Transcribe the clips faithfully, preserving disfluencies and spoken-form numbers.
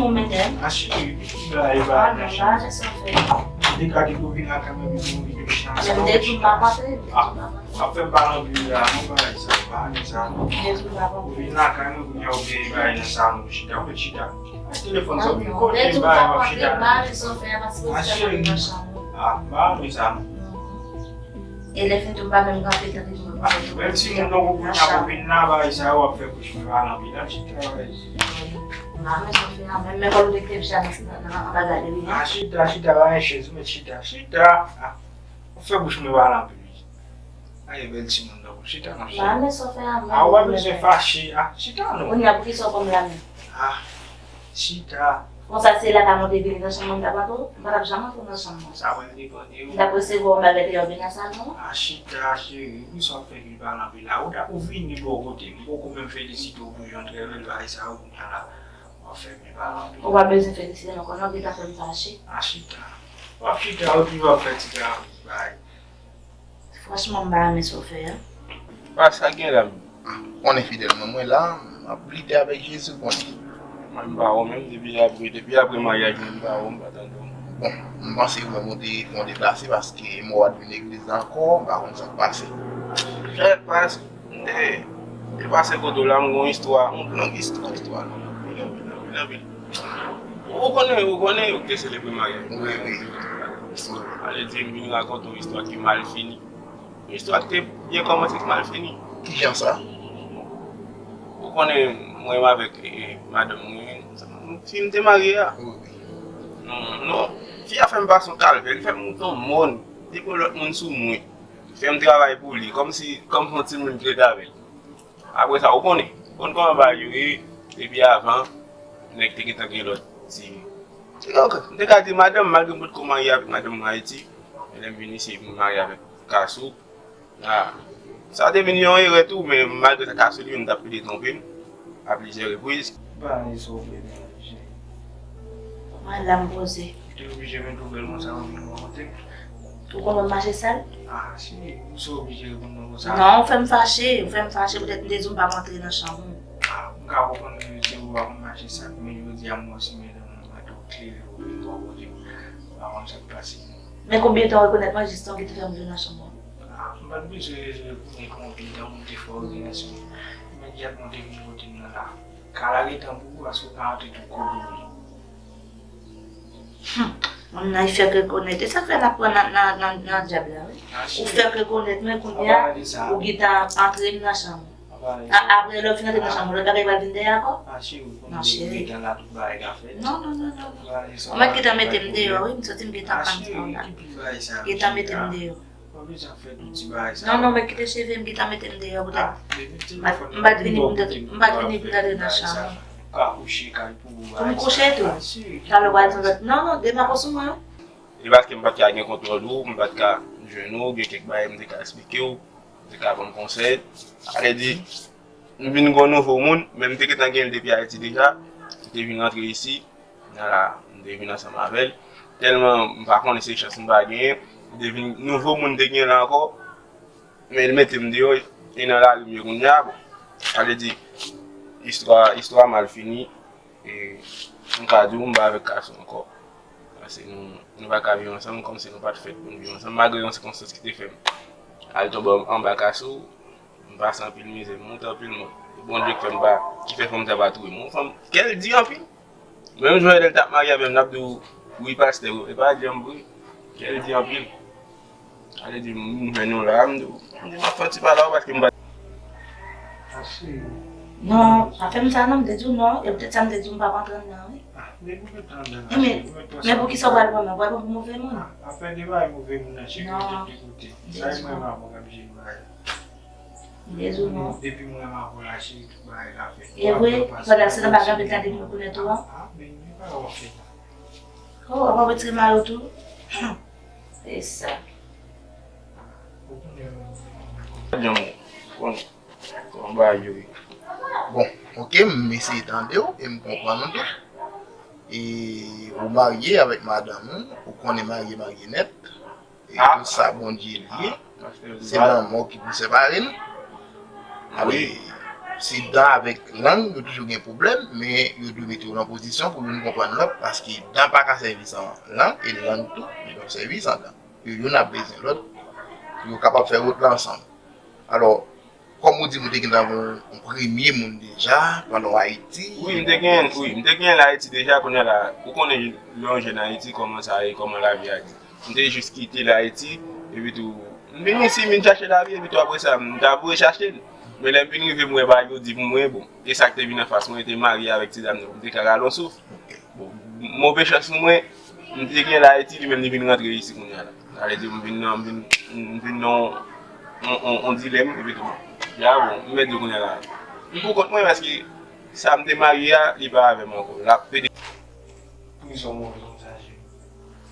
Ou mete m? A cheri, pi ti bagay e pa nan chanm. Li ka di pou vin lakay mwen, vin yon videyo chan sa. Men m te di w m pa panse. A, ap fè m pale anpil la, non, bagay sa, pa renmen sa, non. M te di w m pa panse. Ou vin lakay mwen, kounye a ou gen bagay nan salon, ou chita, ou mèt chita. Mete telefòn sa, ou vin kote m, bagay, w ap chita. A cheri. A, m pa renmen sa, non. E lè fin tou m pa menm kanpe tande moun. Menm si moun nan ou kounye a pou vin la, bagay sa yo ap fè bouch mwen pale anpil. Ap chita, bagay. M pa renmen sa w fè a menm, men kòl ou te kite m chita nan, nan, nan anba gade wi. A chita, chita, pa gen chèz, ou mèt chita. Chita. A, w ap fè bouch mwen pale anpil wi. A, e bèl timoun nan, chita nan chita. M pa renmen sa w fè a menm. A, w pa bezwen fache. A, chita non. Kounye a pou kisa w pran m la menm? A, chita. Konsa se la ka monte vini nan chanm mwen, m t ap antre, m pa t ap janm antre nan chanm mwen. Sa mwen depann de ou. M t ap resevwa w, m pa mete w vin nan salon an. A chita, cheri, poukisa w ap fè vin pale anpil la? Ou ta, ou vini bò kote m, m poko menm felisite w pou jan trè bèl bagay sa yo kounye a la. W ap fè vin pale anpil. Ou pa bezwen felisite m ankò non, gentan fè m fache. A chita. W ap chita, epi w ap fè ti travay. Franchman, m pa renmen sa w fè a. Pa sa gen la. Ou konnen fidèl mwen, mwen la, m ap lite avèk Jezi, ou konnen. Mwen, m pa wè w menm, depi apre, depi apre maryaj mwen, m pa wè w, m pa tande w. Bon, m panse ou menm ou te fè yon deplase paske m wè w pa t vin legliz la ankò, m pa konn sa k pase. Sa k pase, e, e pase kote w la, m gen yon istwa, yon long istwa, istwa long, anpil, anpil, anpil, anpil. Ou konnen, ou konnen yo te selebre maryaj. Wi, wi. Ale di, m vin rakonte yon istwa ki mal fini. Yon istwa ki te byen kòmanse, ki mal fini. Kijan sa? Ou konnen, mwen menm avèk, e, madanm mwen, fi m te marye a. Wi, wi. Non, non. Fi a fè m pase yon kalvè, li fè m moute yon mòn. Li pran lòt moun sou mwen. Fè m travay pou li, kòmsi, kòm se yon timoun ki rete avè l. Apre sa, ou konnen, ou konn kòman bagay yo ye, depi avan, nèg te gentan gen lòt ti. M te ka di madanm, malgre m potko marye avèk madanm mwen Ayiti, men lè m vin isi, m marye avèk Kasou. A, sa te vin yon erè tou, men malgre sa, Kasou li menm t ap plede twonpe m a plizyè repriz. Pale sa w vle, men, cheri. Mwen la m poze. Ou te oblije met nouvèl mwen sa yo vin rakonte m. Ou konn wè m mache sal? A, si, ou se oblije reponn mwen konsa. Non, ou fè m fache, ou fè m fache, poutèt m te di w m pa antre nan chanm ou. A, m ka konprann ke se ou pa konn mache sal, men jodi a m wè w si men nan mwen, mwen tou klere, ou vin bò kote m. Ou pa konn sa k pase. Men konbyen tan w rekonèt mwen jis tan w kite fè m vin nan chanm ou? A, m pa t bezwen rekonèt konbyen tan m te fè w vin nan chanm ou. Imedyatman w te vin kote m nan la. Ka lage tan pou ou, paske w pa antre tout kote w vle. Hum, moun nan, li fèk rekonèt. E sa k fè n ap pran nan, nan, nan, nan dyab la, wi. Ou fèk rekonèt mwen, kounye a, ou gentan antre m nan chanm. A, apre, lè w fin antre nan chanm, lòt bagay pral vin dèyè ankò? Non, cheri. Non, non, non, non, non. Ou mèt gentan mete m deyò, wi. M santi m gentan ann, ann, gentan mete m deyò. Pa bezwen ap fè tout ti bagay sa yo. Non, non, mèt kite cheve m, gentan mete m deyò poutèt. M pa t vini pou m t, m pa t vini pou m t antre nan chanm ou. Ka kouche kay pou ou. Pou m kouche tou? Talè w pral di lòt. Non, non, debake w sou mwen, wi. E paske m pa t ka gen kontwòl ou, m pa t ka jwenn ou, gen kèk bagay m te ka eksplike w, ou te ka ban m konsèy. Sa vle di, m vin gen yon nouvo moun, men m te gentan gen l depi Ayiti deja, m te vin rantre isi. Nan la, m te vin ansanm avè l. Tèlman m pa konnen se chans m pa genyen, m te vin nouvo moun te gen la ankò, men l mete m deyò, e nan lari m ye kounye a, bon. Sa vle di, istwa, istwa mal fini, e m ka di w, m pa avèk Kasou ankò. Paske nou, nou pa ka viv ansanm kòmsi nou pa t fèt pou n viv ansanm, malgre yon sikonstans ki te fè m al tonbe anba Kasou, m pase anpil mizè, m moute anpil mòn. E Bondye k fè m pa, ki fè fanm sa pa touye m. Yon fanm, kè l di anpil. Menm jan lè l t ap marye avè m, l ap di w, wi, pastè, e pa djanm vre. Kè l di anpil. Sa vle di, m jwenn yon la, m di w, m di, m ap fè yon ti pale avè w paske m pa. Non, pa fè m sa non, m te di w non, e poutèt sa m te di w m p ap antre anndan, wi. Men, men poukisa w pral pran mwen, w pral pran pou move moun? Non. Dezou non. Dezou non. Depi mwen renmen avè w la, cheri, tout bagay ka fèt. E vre, pandan se tan pa gen anpil tan depi m rekonèt ou an. A, a, men, men pa w ap fè la. Oh, w ap retire mayo tou? E sa. Ou konnen. Janm ou konnen. Bon, bagay yo ye. Bon, oke, m eseye tande w e m konprann ou tou. E ou marye avèk madanm ou, ou konnen marye, marye nèt. E tout sa Bondye li ye. Se lanmò ki pou separe nou. Wi. Se dan avèk lang, yo toujou gen pwoblèm, men yo dwe mete yo nan pozisyon pou youn konprann lòt, paske dan pa ka sèvi san lang, e lang tou, li p ap sèvi san dan. Yo youn ap bezwen lòt, pou yo kapab fè wout la ansanm. Alò, kòm ou di m ou te gentan gen yon, yon premye moun deja, pandan w Ayiti. Wi, m te gen, wi, m te gen l Ayiti deja, kounye a la, ou konnen lè yon jèn Ayiti, kòman sa ye, kòman lavi a ye. M te jis kite l Ayiti, epi tou, m vin isi, m vin chache lavi, epi tou apre sa, m ta voye chache l. Men lè m vin rive, m wè bagay yo di pou mwen, bon, e sa k te vin anfas mwen, te marye avèk ti dam nan, pou m te ka rale yon souf. Bon, move chans pou mwen, m te gen l Ayiti, li menm li vin rantre isi kounye a la. Sa vle di, m vin nan, m vin, m vin nan yon, yon, yon, yon dilèm, epi tou. Ya, bon, m pèdi kounye a la. M pou kont mwen, paske sa m te marye a, li pa avè m ankò. L ap pede. Prizon move konsa, cheri.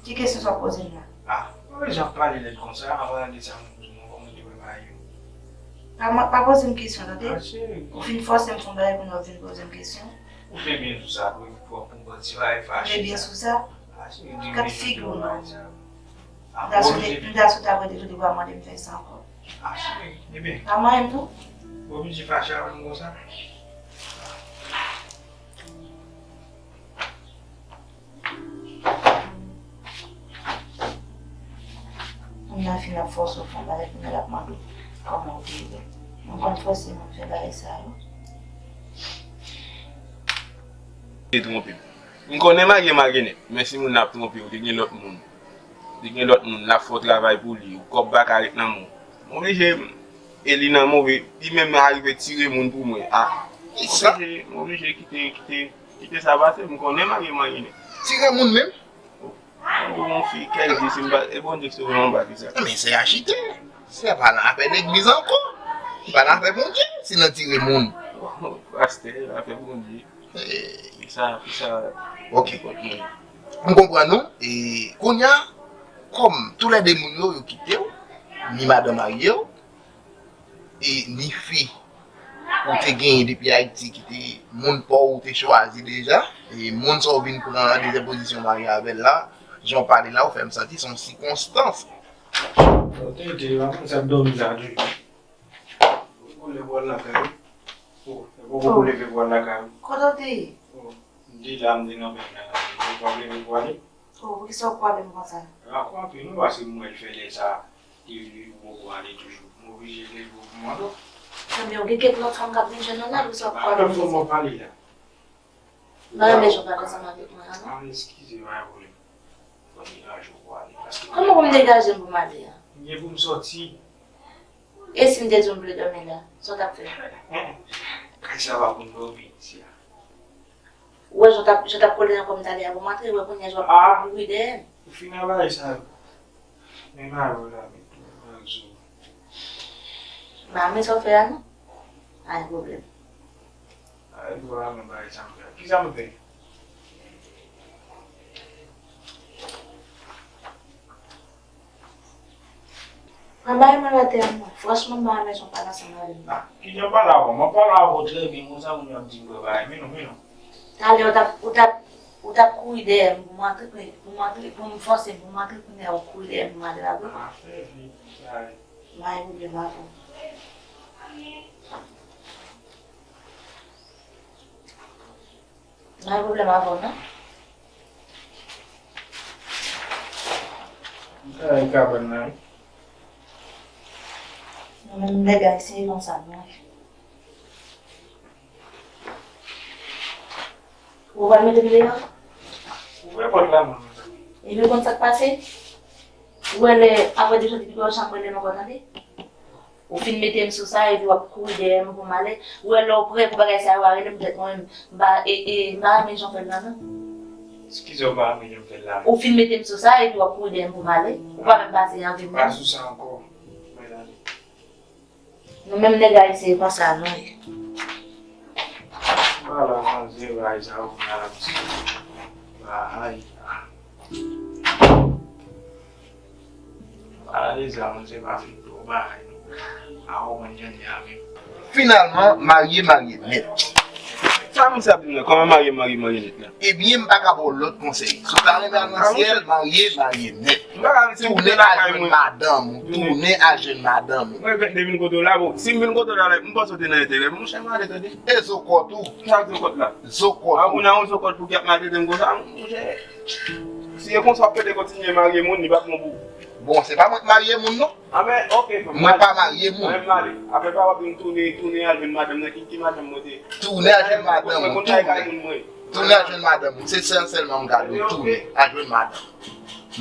Ki kesyon sa w poze m la? Ah, mwen jan pale lèd konsa, anpalan de sa, m, m, m, m te prepare yo. Pa, pa poze m kesyon, tande? Ah, cheri. Ou fin fòse m fè yon bagay kounye a w vin poze m kesyon. Ou fè byen sou sa, pou, pou, pou bann ti bagay fache. Ou fè byen sou sa? Ah, cheri, di m kat figi w non. M ta sou te, m ta sou ta rete tou li pa mande m fè sa ankò. Ah, cheri, ebyen. Pa manyen m tou. Ou oblije fache avè m konsa? Moun nan fin ap fòse w fè yon bagay, kounye a l ap mande w kòman w te ye. Mwen konn fòse moun fè bagay sa yo. Te twonpe m. M konnen marye, marye nèt, men si moun nan ap twonpe w, te gen lòt moun. Te gen lòt moun, l ap fè w travay pou li, ou kòb pa ka ret nan men w. M oblije, e li nan move, li menm arive tire moun pou mwen. Ah, m oblije, m oblije kite, kite, kite sa pase, m konnen marye, marye nèt. Tire moun menm? Ou gon fi kèk di si m pa, e Bondye ki sove m anba ki sa. Men se achite. Se pa nan afè legliz ankò. Se pa nan afè Bondye. Se nan tire moun. Pastè, afè Bondye. Eh. Ki sa, ki sa. Ok. M konprann ou. E kounye a, kòm toulède moun yo, yo kite w, ni madan marye w, e ni fi ou te genyen depi Ayiti ki te moun pa w ou te chwazi deja, e moun sa w vin pran an dezyèm pozisyon marye avè l la, jan w pale la, ou fè m santi se yon sikonstans. Ou te ede, m ap konn sa ap dòmi la toujou. Ou lè pou al lakay ou. Oh, e poko pou leve pou al lakay ou. Kote w te ye? Oh, m te la, m te nan bèk la. Ou pa leve pou ale? Oh, poukisa w kwape m konsa? A kwape nou, paske m wè l fè lè sa, li, li poko ale toujou. M oblije leve pou m ale. Ebyen, ou gen kèk lòt fanm k ap vin jwenn ou la, poukisa w kwape m konsa? Lòt fanm w ap pale la. M pa renmen jan w pale ansanm avèk mwen an, non. Ah, eskize, pa gen pwoblèm. Fò m degaje w pou ale, paske... Kòman pou m degaje m pou m ale a? M gen pou m sòti. E si m te di w m vle dòmi la, sa w t ap fè? Kay sa pa pou m dòmi isi a. Ou wè jan w t ap, jan w t ap kole nan kò m talè a pou m antre, ou wè kounye a jan w ap kouri dèyè m. Ou fin nan bagay sa yo. Men mari w la, men tou, men sou. M pa renmen sa w fè a non. Pa gen pwoblèm. Ay, ou pa renmen bagay sa m fè a. Kisa m fè? Pran bagay mwen atè a non. Franchman, m pa renmen jan w pale ansanm avè m. Ah, kijan m pale avè w? M ap pale avè w trè byen konsa, moun yo ap di m pran bagay. Men non, men non. Talè w t ap, ou t ap, ou t ap kouri dèyè m pou m antre, pou m antre, pou m fòse m pou m antre, kounye a w ap kouri dèyè m pou m ale la vre. Ah, fè vit, fè vit. M pa gen pwoblèm avè w. M pa gen pwoblèm avè w non. M travay kabann nan wi. Nou menm nèg ayisyen e konsa nou ye. Ou pral mete m deyò? Ouvè pòt la, mwen. Epi ou konn sa k pase? Ou wè lè, apre deja depi lè w janm rele m ankò, tande? Ou fin mete m sou sa, epi w ap kouri dèyè m pou m ale. Ou wè lè w prè pou bagay sa yo a rele m, petèt mwen menm, m pa, e, e, m pa renmen jan w fè l la non. Eskize, w pa renmen jan m fè l la. Ou fin mete m sou sa, epi w ap kouri dèyè m pou m ale. Ou pa menm pase anvi m menm. Pa sou sa ankò. Mwen ale. Nou menm nèg ayisyen e konsa nou ye. Ala manzè bagay sa yo konn al ap di. Bagay. Ala leza manzè pa fin twò bagay non. A ou konn jan li a menm. Finalman, marye, marye nèt. Sa misye ap di m nan, kòman marye, marye, marye nèt la? Ebyen, m pa ka ba w lòt konsèy. Si w ta renmen al nan syèl, marye, marye nèt. M pa ka rete tounen lakay mwen. Tounen al jwenn madanm ou. Tounen al jwenn madanm ou. Mwen fèk te vin kote w la, bon. Si m vin kote w la, m panse w te nan enterè m. Monchè, m ale tande. E zokòt ou? Sa zokòt la? Zokòt ou. A, ou nan yon zokòt pou ki ap maltrete m konsa, monchè. Si e konsa w ap pede kontinye marye moun, li p ap bon pou ou. Bon, se pa mwen k marye moun, non. A, men, oke, frè m. Mwen pa marye moun. Mwen m ale. Apre pa w ap vin tounen, tounen al jwenn madanm nan. Ki, ki madanm mwen te? Tounen al jwenn madanm ou, tounen. Tounen al jwenn madanm ou. Se sèl, sèlman m ka di w, tounen al jwenn madanm ou.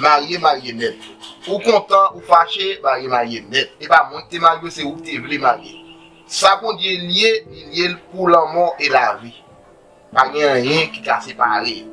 Marye, marye nèt. Ou kontan, ou fache, marye, marye nèt. E pa mwen ki te marye w, se ou ki te vle marye. Sa Bondye lye, li lye l pou lanmò e lavi. Pa gen anyen ki ka separe yo.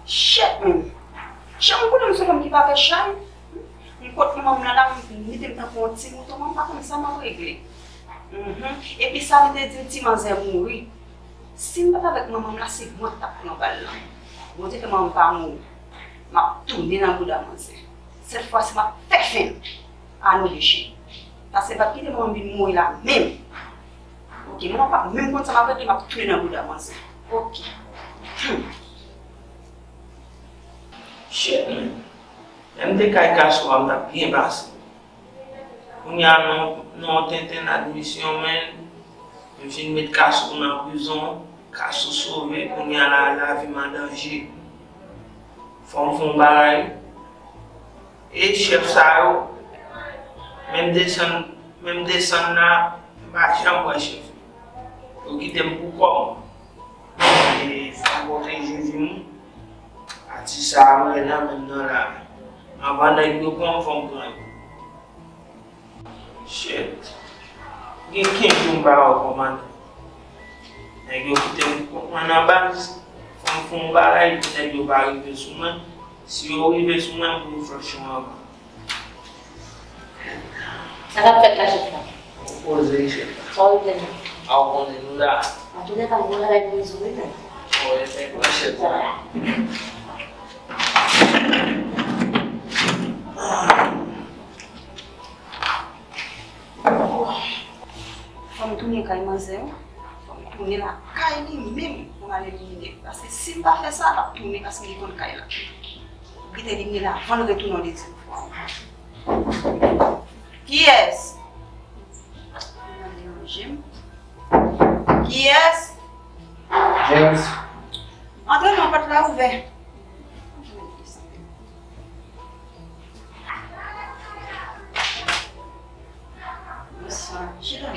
Shit, man. Jan m konnen m se yon fanm ki pa fè chay. M kot manman m nan la, m mete m tankou yon ti mouton, mwen pa konn sa m ap regle. Mhm. Epi sa m te di m, ti manzè mouri. Si m pa t avèk manman m la, se mwen k t ap pran bal lan. Bondye fè manman m pa mouri. M ap tounen nan bouda manzè. Sèt fwa si m ap fè fen a nou deche. Paske m p ap kite manman m vin mouri la menm. Oke, manman p ap menm konn sa m ap regle, m ap tounen nan bouda manzè. Oke. Hmm. Shit, man. Lè m te kay Kasou a, m t ap byen pase. Kounye a, nan, nan yon tenten admisyon, men, m fin met Kasou nan prizon, Kasou sove, kounye a la, lavi m an danje. Fò m fè yon bagay. E chèf sa yo, menm desann, menm desann la, m pa janm wè chèf yo. Yo kite m pou kò m. E fò m pwoteje vi m. Pati sa a, m gen nan men m nan la. Anvan nèg yo pran m, fò m pran yo. Shit. Gen kenz jou m pa wè kòmandan. Nèg yo kite m pou kont mwen nan baz. Fò m fè yon bagay pou nèg yo pa rive sou mwen. Si yo rive sou mwen, m pou m flanche yo anvan. Sa k ap fèt la, chèf la? Poze, chèf la. Sa w regle la? A, w konnen nou la. Antoulèka, m gen yon bagay pou rezoud, wi, men. Wi, men, chèf la. Fò m tounen kay manzè, wi. Fò m tounen lakay li menm pou m al elimine l. Paske si m pa fè sa, l ap tounen paske li konn kay la. Li te elimine l avan l retounen yon dezyèm fwa. Kiyès? Kiyès? Kiyès? Kiyès? Antre non, pòt la ouvè. Bonswa. Chita.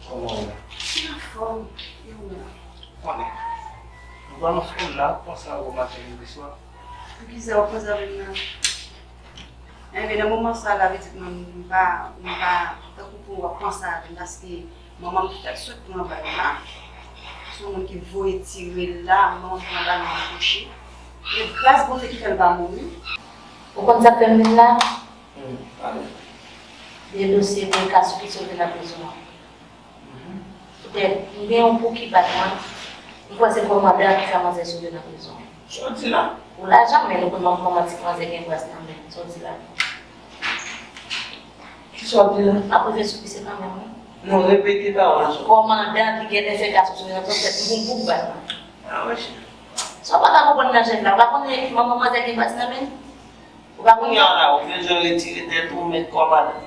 Kòman w ye? Anfòm. E ou menm? Konnen. Nou pral nan fon la, konsa, gwo maten, midi, swa. Poukisa w konsa menm nan? Enben, nan moman sa la, pitit mwen, m pa, m pa, tankou pou w ap panse avè m, paske manman m fèk sot pran bal la. Se yon moun ki voye tire l la, manman m pran bal, manman m kouche. E gras Bondye ki fè l pa mouri. Ou konn sa k fè m vin la? Hmm, pale. Gen dosye de Kasou ki sove nan prizon an. Poutèt, m gen yon kou ki bat mwen. M kwè se kòmandan an ki fè manzè sove nan prizon. Sa w di la? Ou la janm, men nou konn manman ti manzè gen bras nan men. Sa w di la? Kisa w di la? M ap refè sou ki se pa mwen, wi. Non, repete pawòl sa. Kòmandan ki genlè fè Kasou sove nan prizon, m gon kou k bat mwen. A, monchè. Sa w pa ka konprann nan jèn la? Ou pa konnen manman manzè gen bras nan men? Ou pa konnen? Kounye a la, ou bezwen retire tèt ou, ou met kòmandan.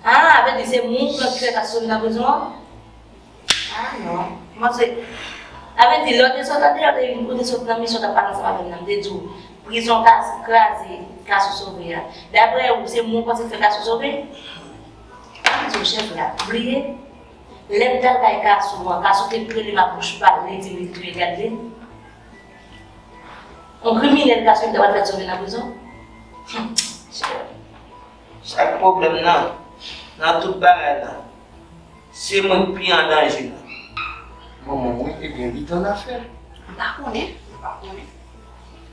Ah, vle di se moun ki fè Kasou sove nan prizon an? Ah, non. Mwen se, sa vle di, lè w te sot andeyò, te vin, ou te sot nan misyon, w t ap pale ansanm avè m nan, m te di w, prizon Kas-, kraze, Kasou sove a. Daprè ou, se moun ou panse ki fè Kasou sove? Sa vle di w, chèf la, bliye? Lè m t al kay Kasou an, Kasou te rele m ak bouch pale, di m li touye Gadlin. Yon kriminèl Kasou ta pral fè sove nan prizon. Hum, chè. Sa k pwoblèm nan, nan tout bagay la, se mwen k pi an danje la. Manman mwen, ebyen, li t annafè. M pa konnen, m pa konnen.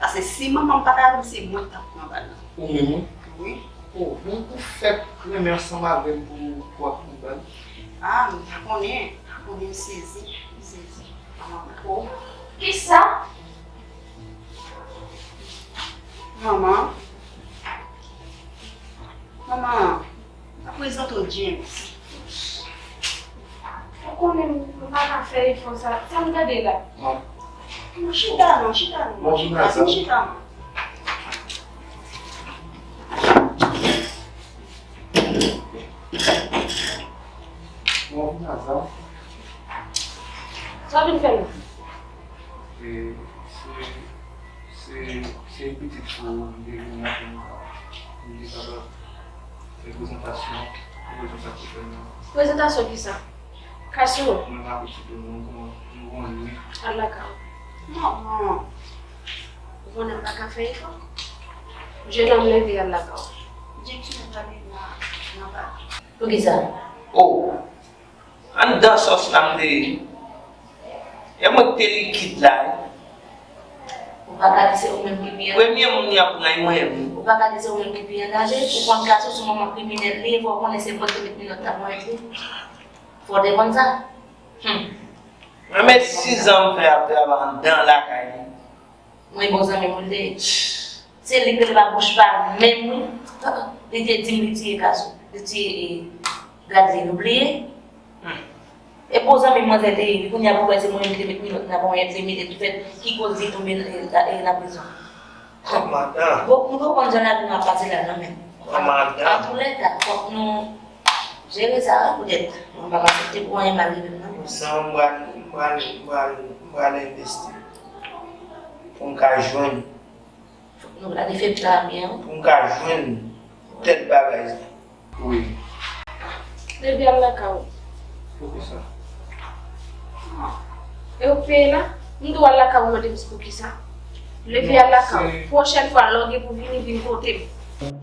Paske si manman m pa t avè m, se mwen k t ap pran bal la. Ou menm, wi? Wi. Oh, men ou fèk renmen ansanm avè m pou, pou w ap pran bal? Ah, m pa konnen, m pa konnen, m sezi, m sezi. Manman, oh. Kisa? Manman. Manman, ap prezante w James. Ou konnen m pa ka fè efò sa. Sa m gade la? Non, chita non, chita non. Chita, chita non. Sa w vin fè la? E, se, se, se pitit pou m te vin la pou m ka, pou m te kapab fè prezantasyon, pou prezantasyon fè nan. Prezantasyon kisa? Kasou. Mwen pa pitit ou non, kòman, nou konnen wi. Al lakay ou. Manman. Ou konnen m pa ka fè efò. Jennonm leve al lakay ou. James mwen pale nan, nan pa. Poukisa? Oh. Anndan sòs la m te ye. E mwen k te likid la wi. Ou pa ka di se ou menm ki pi angaje. Premye moun y ap pran e mwen menm. Ou pa ka di se ou menm ki pi angaje. Ou konn Kasou se manman kriminèl li ye, fò w konnen se mwen ki te met minòt la pou entri. Fò w te konn sa. Hum. Mwen met sis zan m fè ap travay anndan lakay li. Mwen bon zanmi m li te ye. Se li k rele m ak bouch pa l menm wi. Li te di m li tiye Kasou, li tiye, e, Gadlin, ou bliye? E bon zanmi m manzè te ye wi, kounye a pou wè se mwen menm ki te met minòt nan ponyèt li, mete tou fèt, ki koz li tonbe nan, e, nan prizon. Madan. Bon, nou konprann jan lavi nou ap pase la nan men. Madan. Antoulèka, fòk nou jere sa wi poutèt mwen pa ka aksepte pou anyen mal rive m nan. Non, m pral, m pral, m pral, m pral envesti pou m ka jwenn. Fòk nou planifye plan an byen wi. Pou m ka jwenn tèt bagay sa. Wi. Leve al lakay ou. Poukisa? E ou k peye la? M di w al lakay ou mande m si poukisa. Leve al lakay ou. Pwochèn fwa lè w gen pou vini, vin kote m.